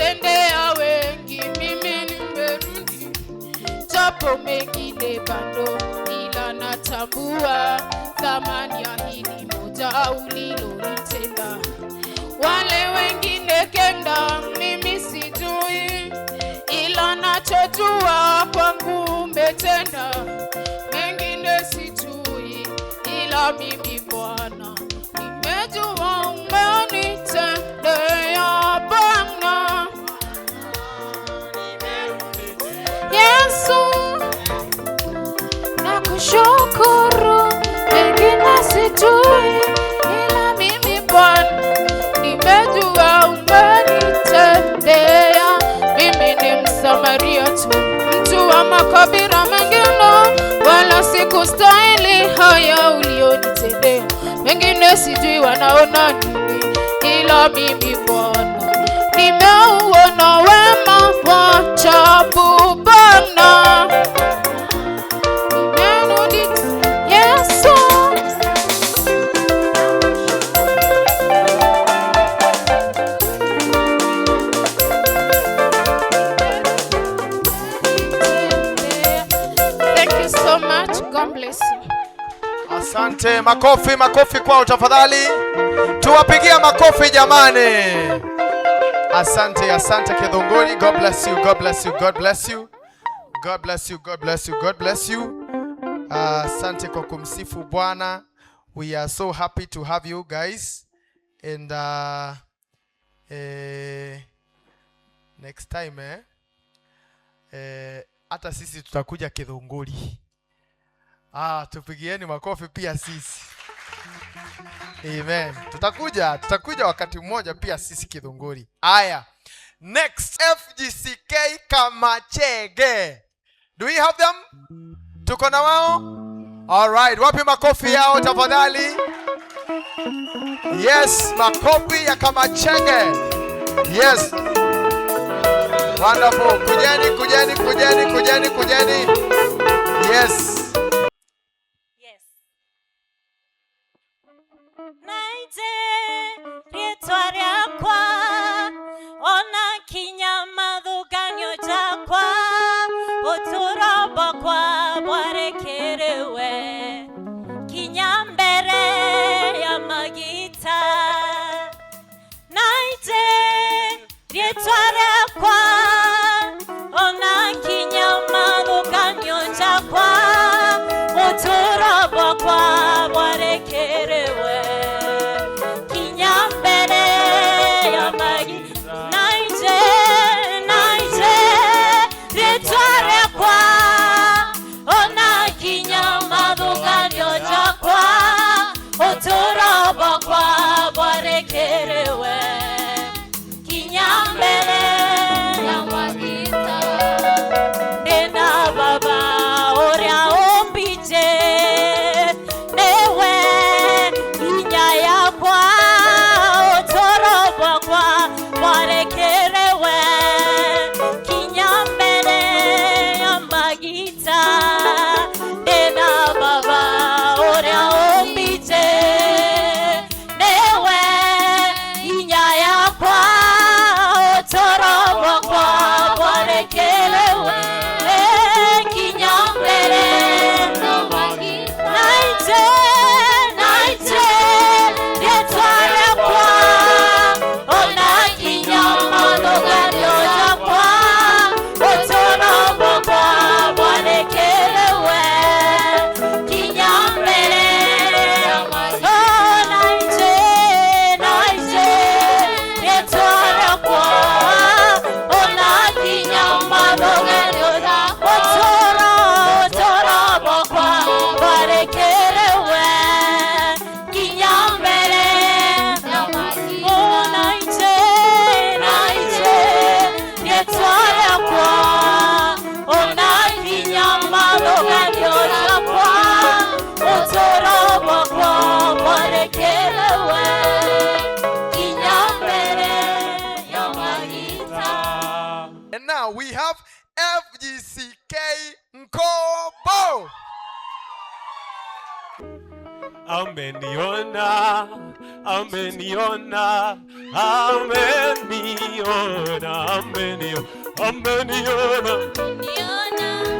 Umetendea wengi, mimi nimerudi, japo mengine bado, ila natambua thamani ya hili moja ulilolitenda. Wale wengine kenda, mimi sijui, ila nachojua kwangu umetenda. Mengine sijui, ila mimi Bwana nimejua umenitendea, Bwana Yesu, nakushukuru, mengine sijui, ila mimi Bwana nimejua umenitendea. Mimi ni Msamaria tu, mtu wa makabila mengine, wala sikustahili haya ulionitendea. Mengine sijui wanaona nini, ila mimi Bwana nimeuona wema wa ajabu, Bwana. Nimerudi, Yesu. Thank you so much. God bless you. Asante, makofi, makofi kwao tafadhali. Tuwapigia makofi, jamani. Asante, asante, Kithunguri. God bless you, God bless you, God bless you. God bless you, God bless you, God bless you. Asante kwa kumsifu Bwana. We are so happy to have you guys. And next time, hata sisi tutakuja Kithunguri. Ah, tupigieni makofi pia sisi. Amen. Tutakuja, tutakuja wakati mmoja pia sisi Kithunguri. Aya. Next, FGCK Kamachege. Do we have them? Tuko na wao? All right, wapi makofi yao tafadhali? Yes, makofi ya Kamachege. Yes. Wonderful. Kujeni, kujeni, kujeni, kujeni, kujeni. Yes. Yes. Naije rĩtwa rĩakwa ona kinya mathũkanio jakwa, ũtũro bwakwa bwarekeriwe kinya mbere ya magita. Naije rĩtwa rĩakwa ona kinya mathũkanio jakwa, ũtũro bwakwa bwarekeriwe kinya mbere ya magi. Naije, naije rĩtwa rĩakwa ona kinya mathũkanio jakwa, ũtũro bwakwa bwarekeriwe kinya mbere ya magita. Ndĩna baba ũrĩa ũmbije, nĩwe hinya yakwa, ũtũro bwakwa bwarekerewe kinya mbere ya magita. Ndĩna baba ũrĩa ũmbije, nĩwe hinya yakwa, ũtũro bwakwa bwarekerewe kinya mbere. Naije, naije rĩtwa rĩakwa ona kinya mathũkanio jakwa, ũtũro bwakwa bwarekerewe kinya mbere. Oh, naije, naije rĩtwa rĩakwa ona kinya mathũkanio, ũtũro bwakwa bwarekerewe kinya mbere. Oh, naije, naije rĩtwa rĩakwa ona kinya mathũkanio jakwa, ũtũro bwakwa bwarekerewe kinya mbere ya magita. And now we have FGCK Nkobo. Ameniona, ameniona, ameniona, ameniona, ameniona.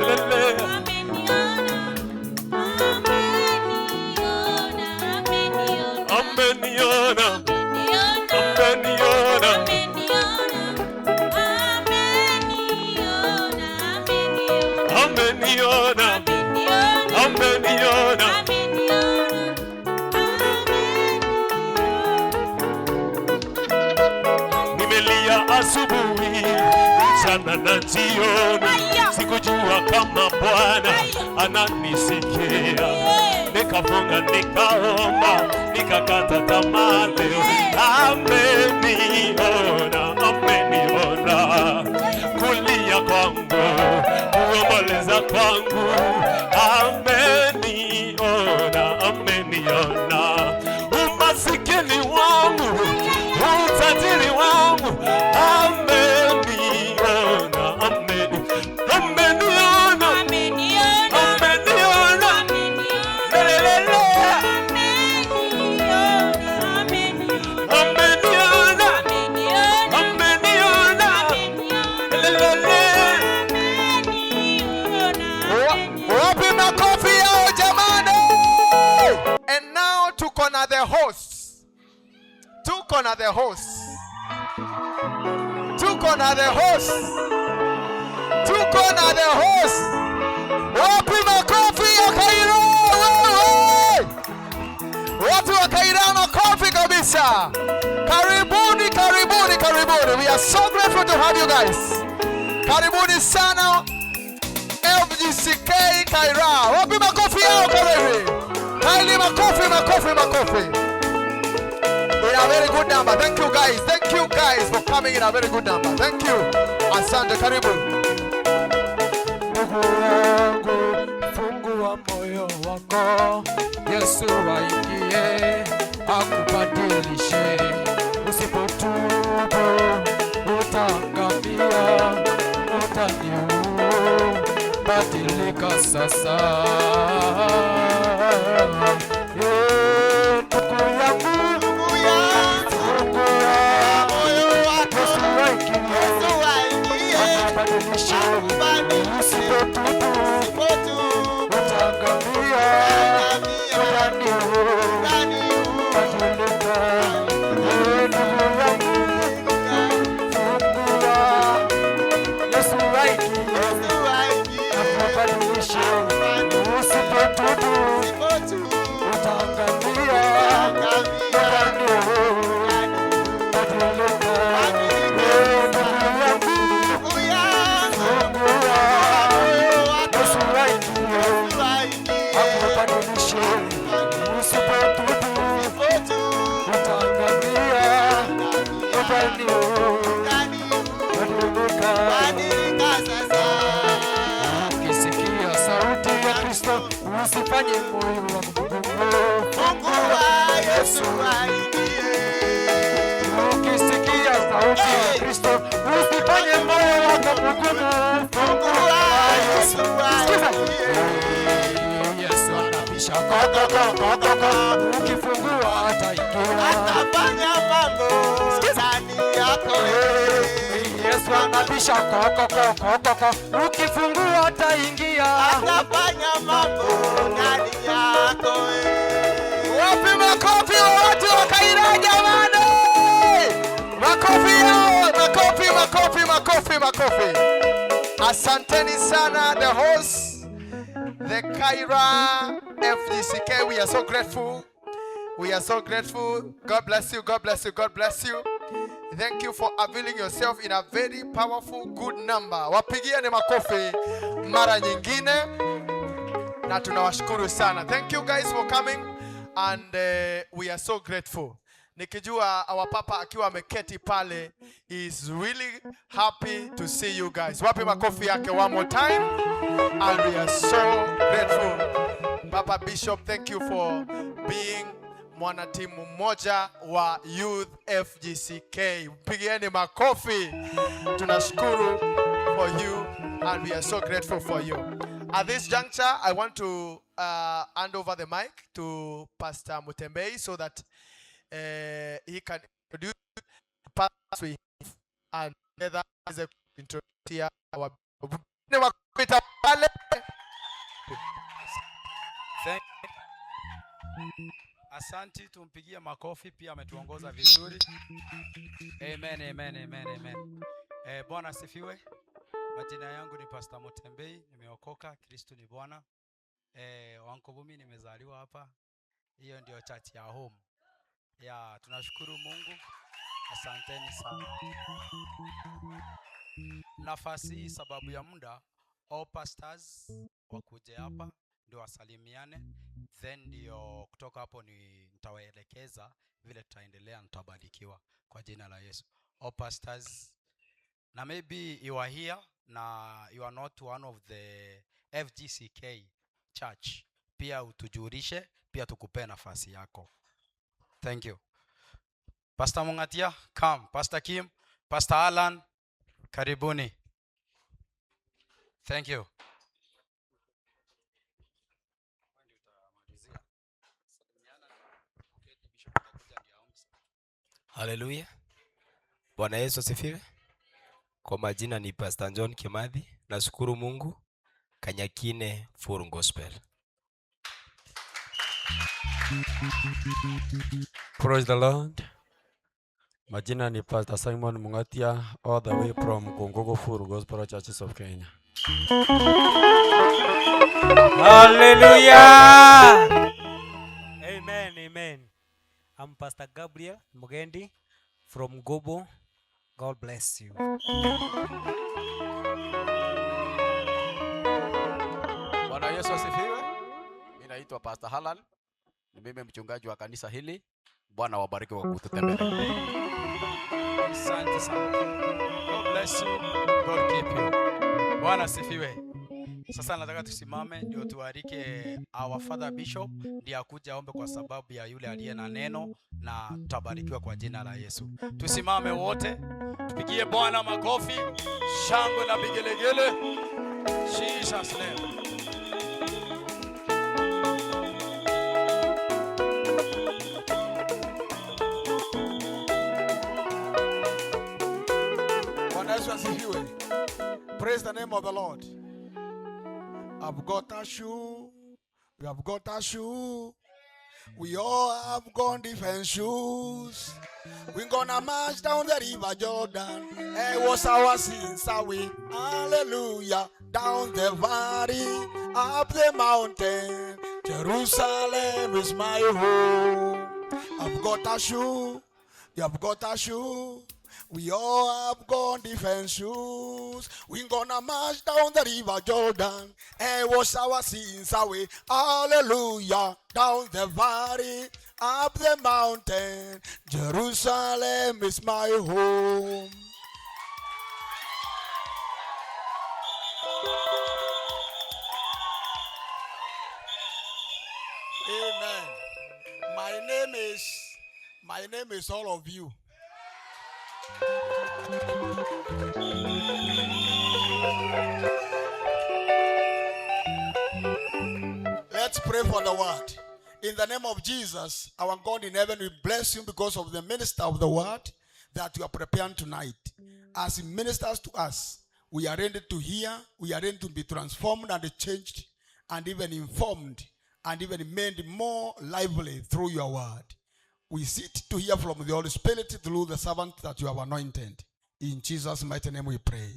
Lele. Ameniona, ameniona. Ameniona, ameniona. Nimelia asubuhi, mchana na jioni, sikujua kama Bwana ananisikia. Nikafunga, nikaomba, nikakata tamaa. Leo ameniona, ameniona. Kulia kwangu, kuomboleza kwangu, ameniona, ameniona. Umasikini wangu, utajiri wangu, ameniona, ameniona, ameniona. Lelelele. Ameniona, ameniona. Lelele. Wapi makofi yao jamani? And now tuko na the hosts. Tuko na the hosts. Tuko na the hosts. Tuko na the hosts. Wapi makofi ya Kairo? Wewe! Watu wa Kairo, makofi kabisa. Karibuni, karibuni, karibuni. We are so grateful to have you guys. Karibuni sana FGCK Kaira. Wapi makofi yao Kareri? Kindly makofi, makofi, makofi. In a very good number. Thank you, guys. Thank you guys for coming in a very good number. Thank you. Asante, karibu. Ndugu yangu, fungua moyo wako, Yesu aingie akubadilishe. Usipotubu utaangamia, utaniua. Badilika sasa. Eh, ndugu yangu, fungua moyo wako, Yesu aingie akubadilishe. Usipotubu utaangamia, utaniua. Badilika, eh, ndugu yangu, fungua, Yesu aingie akubadilishe. Usipotubu utaangamia, utaniua. Badilika, eh, ndugu yangu, fungua, Yesu aingie akubadilishe. Usipotubu utaangamia, utaniua. Badilika. Ukisikia sauti ya Kristo usifanye moyo wako mgumu. Yesu aingie. Ukisikia sauti ya Kristo usifanye moyo wako mgumu. Yesu Sikiza. aingie. Yesu anabisha koko koko koko, ukifungua ataingia. Atafanya mambo ndani yako. Yesu anabisha koko koko koko, ukifungua ataingia. Atafanya mambo ndani yako. Wapi makofi wa watu wa Kaira jamani? Makofi yao, makofi, makofi, makofi, makofi. Asanteni sana, the host, the Kaira FGCK. We are so grateful. We are so grateful. God bless you. God bless you. God bless you. Thank you for availing yourself in a very powerful good number. Wapigieni makofi mara nyingine na tunawashukuru sana. Thank you guys for coming and we are so grateful. Nikijua our papa akiwa ameketi pale is really happy to see you guys. Wape makofi yake one more time and we are so grateful. Papa Bishop, thank you for being mwanatimu mmoja wa Youth FGCK. Pigieni makofi. Tunashukuru for you and we are so grateful for you. At this juncture, I want to hand over the mic to Pastor Mutembei so that he can introduce the pastors we have and together as a introduce here our. Thank Asanti, tumpigie makofi pia ametuongoza vizuri. Amen, amen, amen, amen. Bwana asifiwe. Majina yangu ni Pastor Mutembei, nimeokoka, Kristo ni Bwana. Wankobumi nimezaliwa hapa. Hiyo ndio church ya home. Ya, tunashukuru Mungu. Asanteni sana. Nafasi hii sababu ya muda, all pastors wakuje hapa ndio wasalimiane, then ndio kutoka hapo ni nitawaelekeza vile tutaendelea, nitabarikiwa kwa jina la Yesu. All pastors, na maybe you are here na you are not one of the FGCK church, pia utujulishe, pia tukupee nafasi yako. Thank you. Pastor Mungatia, come. Pastor Kim, Pastor Alan, karibuni. Thank you. Haleluya. Bwana Yesu asifiwe. Kwa majina ni Pastor John Kimathi. Nashukuru Mungu. Kanyakine Full Gospel. Praise the Lord. Majina ni Pastor Simon Mungatia, all the way from Kongogo Full Gospel Churches of Kenya. Hallelujah. Amen, amen. I'm Pastor Gabriel Mugendi from Gobo. God bless you. Bwana Yesu asifiwe. Mimi naitwa Pastor Halan. Ni mimi mchungaji wa kanisa hili. Bwana wabariki kwa kututembelea. Asante sana. God bless you. God keep you. Bwana asifiwe. Sasa nataka tusimame ndio tuarike our Father Bishop ndiye akuja aombe kwa sababu ya yule aliye na neno, na tutabarikiwa kwa jina la Yesu. Tusimame wote, tupigie Bwana makofi, shangwe na vigelegele. Jesus name. Bwana Yesu asifiwe. Praise the name of the Lord. I've got a shoe. We have got a shoe. We all have gone different shoes. We're gonna march down the river Jordan. It was our sins away. Hallelujah. Down the valley, up the mountain. Jerusalem is my home. I've got a shoe. You have got a shoe. We all have gone different shoes. We're gonna march down the river Jordan and wash our sins away. Hallelujah. Down the valley, up the mountain. Jerusalem is my home. Amen. My name is all of you. Let's pray for the word. In the name of Jesus, our God in heaven, we bless you because of the minister of the word that you are preparing tonight. As he ministers to us, we are ready to hear, we are ready to be transformed and changed, and even informed, and even made more lively through your word. We sit to hear from the Holy Spirit through the servant that you have anointed. In Jesus' mighty name we pray.